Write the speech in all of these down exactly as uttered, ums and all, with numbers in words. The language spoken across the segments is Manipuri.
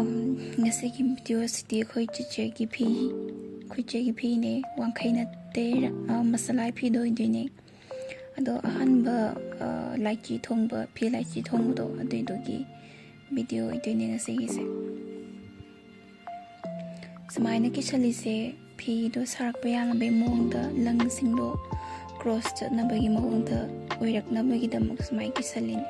ꯉꯁꯤꯒꯤ ꯚꯤꯗꯤꯑꯣꯁꯤꯗꯤ ꯑꯩꯈꯣꯏ ꯆꯤꯆꯦꯒꯤ ꯐꯤ ꯑꯩꯈꯣꯏ ꯆꯦꯒꯤ ꯐꯤꯅꯦ꯫ ꯋꯥꯡꯈꯩ ꯅꯠꯇꯦ, ꯃꯁꯂꯥꯏ ꯐꯤꯗꯣ ꯑꯣꯏꯗꯣꯏꯅꯦ꯫ ꯑꯗꯣ ꯑꯍꯥꯟꯕ ꯂꯥꯏꯆꯤ ꯊꯣꯡꯕ ꯐꯤ ꯂꯥꯏꯆꯤ ꯊꯣꯡꯕꯗꯣ ꯑꯗꯨꯏꯗꯨꯒꯤ ꯚꯤꯗꯤꯑꯣ ꯑꯣꯏꯗꯣꯏꯅꯦ ꯉꯁꯤꯒꯤꯁꯦ꯫ ꯁꯨꯃꯥꯏꯅ ꯀꯤꯁꯜꯂꯤꯁꯦ ꯐꯤꯗꯣ ꯁꯥꯔꯛꯄ ꯌꯥꯅꯕꯒꯤ ꯃꯑꯣꯡꯗ, ꯂꯪꯁꯤꯡꯗꯣ ꯀ꯭ꯔꯣꯁ ꯆꯠꯅꯕꯒꯤ ꯃꯑꯣꯡꯗ ꯑꯣꯏꯔꯛꯅꯕꯒꯤꯗꯃꯛ ꯁꯨꯃꯥꯏꯅ ꯀꯤꯁꯜꯂꯤꯅꯦ꯫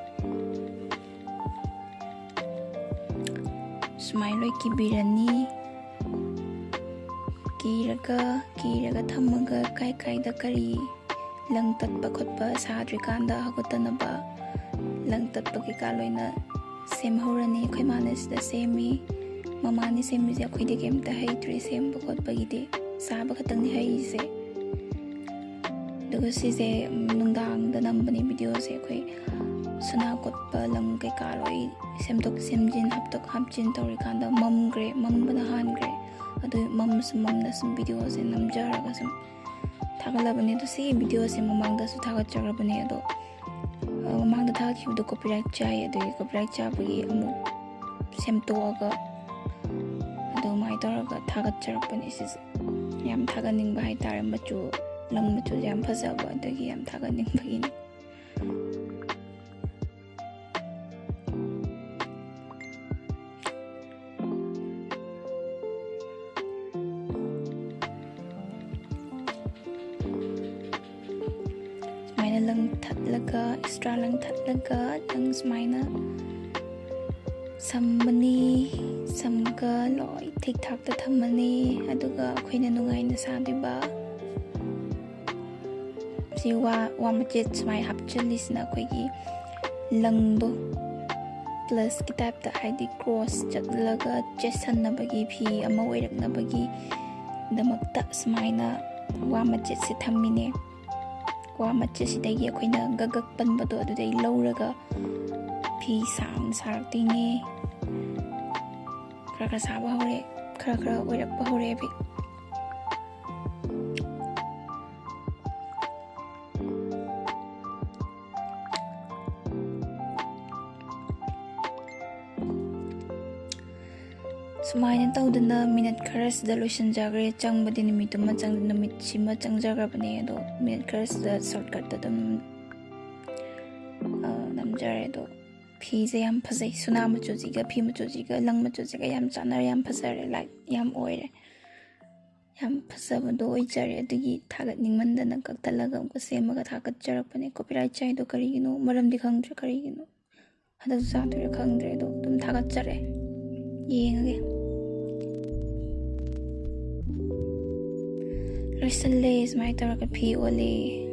ꯁꯨꯃꯥꯏꯅ ꯂꯣꯏ ꯀꯤꯕꯤꯔꯅꯤ꯫ ꯀꯤꯔꯒ ꯀꯤꯔꯒ ꯊꯝꯃꯒ ꯀꯥꯏ ꯀꯥꯏꯗ ꯀꯔꯤ ꯂꯪ ꯇꯠꯄ ꯈꯣꯠꯄ ꯁꯥꯗ꯭ꯔꯤꯀꯥꯟꯗ ꯍꯧꯒꯠꯇꯅꯕ ꯂꯪ ꯇꯠꯄ ꯀꯩꯀꯥ ꯂꯣꯏꯅ ꯁꯦꯝꯍꯧꯔꯅꯤ꯫ ꯑꯩꯈꯣꯏ ꯃꯥꯅ ꯁꯤꯗ ꯁꯦꯝꯃꯤ꯫ ꯃꯃꯥꯅꯤ ꯁꯦꯝꯃꯤꯁꯦ꯫ ꯑꯩꯈꯣꯏꯗꯤ ꯀꯩꯝꯇ ꯍꯩꯇ꯭ꯔꯤ ꯁꯦꯝꯕ ꯈꯣꯠꯄꯒꯤꯗꯤ꯫ ꯁꯥꯕ ꯈꯛꯇꯪꯅꯤ ꯍꯩꯔꯤꯁꯦ꯫ ꯑꯗꯨꯒ ꯁꯤꯁꯦ ꯅꯨꯡꯗꯥꯡꯗ ꯅꯝꯕꯅꯦ ꯚꯤꯗꯤꯑꯣꯁꯦ꯫ ꯑꯩꯈꯣꯏ ꯁꯅꯥ ꯀꯣꯠꯄ ꯂꯪ ꯀꯩꯀꯥ ꯂꯣꯏ ꯁꯦꯝꯗꯣꯛ ꯁꯦꯝꯖꯤꯟ ꯍꯥꯞꯇꯣꯛ ꯍꯥꯞꯆꯤꯟ ꯇꯧꯔꯤꯀꯥꯟꯗ ꯃꯝꯈ꯭ꯔꯦ꯫ ꯃꯝꯕꯅ ꯍꯥꯟꯈ꯭ꯔꯦ꯫ ꯑꯗꯨ ꯃꯝꯁꯨ ꯃꯝꯅ ꯁꯨꯝ ꯚꯤꯗꯤꯑꯣꯁꯦ ꯅꯝꯖꯔꯒ ꯁꯨꯝ ꯊꯥꯒꯠꯂꯕꯅꯦ꯫ ꯑꯗꯣ ꯁꯤꯒꯤ ꯚꯤꯗꯤꯑꯣꯁꯦ ꯃꯃꯥꯡꯗꯁꯨ ꯊꯥꯒꯠꯆꯈ꯭ꯔꯕꯅꯦ꯫ ꯑꯗꯣ ꯃꯃꯥꯡꯗ ꯊꯥꯒꯠꯈꯤꯕꯗꯣ ꯀꯣꯄꯤꯔꯥꯏꯠ ꯆꯥꯏ꯫ ꯑꯗꯨꯒꯤ ꯀꯣꯄꯤꯔꯥꯏꯠ ꯆꯥꯕꯒꯤ ꯑꯃꯨꯛ ꯁꯦꯝꯗꯣꯛꯑꯒ ꯑꯗꯨꯃꯥꯏꯅ ꯇꯧꯔꯒ ꯊꯥꯒꯠꯆꯔꯛꯄꯅꯦ꯫ ꯁꯤꯁꯦ ꯌꯥꯝ ꯊꯥꯒꯠꯅꯤꯡꯕ ꯍꯥꯏꯇꯥꯔꯦ꯫ ꯃꯆꯨ, ꯂꯪ ꯃꯆꯨꯁꯦ ꯌꯥꯝ ꯐꯖꯕ, ꯑꯗꯨꯒꯤ ꯌꯥꯝ ꯊꯥꯒꯠꯅꯤꯡꯕꯒꯤꯅꯤ꯫ ꯁꯨꯃꯥꯏꯅ ꯂꯪ ꯊꯠꯂꯒ, ꯑꯦꯛꯁꯇ꯭ꯔꯥ ꯂꯪ ꯊꯠꯂꯒ ꯂꯪ ꯁꯨꯃꯥꯏꯅ ꯁꯝꯃꯅꯤ꯫ ꯁꯝꯃꯒ ꯂꯣꯏ ꯊꯤꯛ ꯊꯥꯛꯇ ꯊꯝꯃꯅꯤ꯫ ꯑꯗꯨꯒ ꯑꯩꯈꯣꯏꯅ ꯅꯨꯡꯉꯥꯏꯅ ꯁꯥꯗꯣꯏꯕ꯫ ꯁꯤ ꯋꯥ ꯋꯥ ꯃꯆꯦꯠ ꯁꯨꯃꯥꯏꯅ ꯍꯥꯞꯆꯤꯜꯂꯤꯁꯤꯅ ꯑꯩꯈꯣꯏꯒꯤ ꯂꯪꯗꯣ ꯄ꯭ꯂꯁꯀꯤ ꯇꯥꯏꯞꯇ, ꯍꯥꯏꯗꯤ ꯀ꯭ꯔꯣꯁ ꯆꯠꯂꯒ ꯆꯦꯠꯁꯟꯅꯕꯒꯤ, ꯐꯤ ꯑꯃ ꯑꯣꯏꯔꯛꯅꯕꯒꯤꯗꯃꯛꯇ ꯁꯨꯃꯥꯏꯅ ꯋꯥ ꯃꯆꯦꯠꯁꯦ ꯊꯝꯃꯤꯅꯦ꯫ ꯋꯥ ꯃꯆꯦꯠꯁꯤꯗꯒꯤ ꯑꯩꯈꯣꯏꯅ ꯒꯒꯛ ꯄꯟꯕꯗꯣ ꯑꯗꯨꯗꯩ ꯂꯧꯔꯒ ꯐꯤ ꯁꯥꯡꯅ ꯁꯥꯔꯛꯇꯣꯏꯅꯦ꯫ ꯈꯔ ꯈꯔ ꯁꯥꯕ ꯍꯧꯔꯦ꯫ ꯈꯔ ꯈꯔ ꯑꯣꯏꯔꯛꯄ ꯍꯧꯔꯛꯑꯦ ꯐꯤ꯫ ꯁꯨꯃꯥꯏꯅ ꯇꯧꯗꯅ ꯃꯤꯅꯠ ꯈꯔꯁꯤꯗ ꯂꯣꯏꯁꯤꯟꯖꯈ꯭ꯔꯦ꯫ ꯆꯪꯕꯗꯤ ꯅꯨꯃꯤꯠꯇꯨꯃ ꯆꯪ ꯅꯨꯃꯤꯠꯁꯤꯃ ꯆꯪꯖꯈ꯭ꯔꯕꯅꯦ꯫ ꯑꯗꯣ ꯃꯤꯅꯠ ꯈꯔꯁꯤꯗ ꯁꯣꯔꯠꯀꯠꯇ ꯑꯗꯨꯝ ꯅꯝꯖꯔꯦ꯫ ꯑꯗꯣ ꯐꯤꯁꯦ ꯌꯥꯝ ꯐꯖꯩ꯫ ꯁꯨꯅꯥ ꯃꯆꯨꯁꯤꯒ ꯐꯤ ꯃꯆꯨꯁꯤꯒ ꯂꯪ ꯃꯆꯨꯁꯤꯒ ꯌꯥꯝ ꯆꯥꯟꯅꯔꯦ, ꯌꯥꯝ ꯐꯖꯔꯦ, ꯂꯥꯏꯠ ꯌꯥꯝ ꯑꯣꯏꯔꯦ, ꯌꯥꯝ ꯐꯖꯕꯗꯣ ꯑꯣꯏꯖꯔꯦ꯫ ꯑꯗꯨꯒꯤ ꯊꯥꯒꯠꯅꯤꯡꯃꯟꯗꯅ ꯀꯛꯊꯠꯂꯒ ꯑꯃꯨꯛꯀ ꯁꯦꯝꯃꯒ ꯊꯥꯒꯠꯆꯔꯛꯄꯅꯦ꯫ ꯀꯣꯄꯤꯔꯥꯏꯠ ꯆꯥꯏꯗꯣ ꯀꯔꯤꯒꯤꯅꯣ? ꯃꯔꯝꯗꯤ ꯈꯪꯗ꯭ꯔꯦ ꯀꯔꯤꯒꯤꯅꯣ꯫ ꯍꯟꯗꯛ ꯆꯥꯗꯣꯏꯔꯥ ꯈꯪꯗ꯭ꯔꯦ꯫ ꯑꯗꯣ ꯑꯗꯨꯝ ꯊꯥꯒꯠꯆꯔꯦ꯫ ꯌꯦꯡꯉꯒꯦ꯫ ꯂꯣꯏꯁꯜꯂꯦ꯫ ꯁꯨꯃꯥꯏꯅ ꯇꯧꯔꯒ ꯐꯤ ꯑꯣꯜꯂꯦ꯫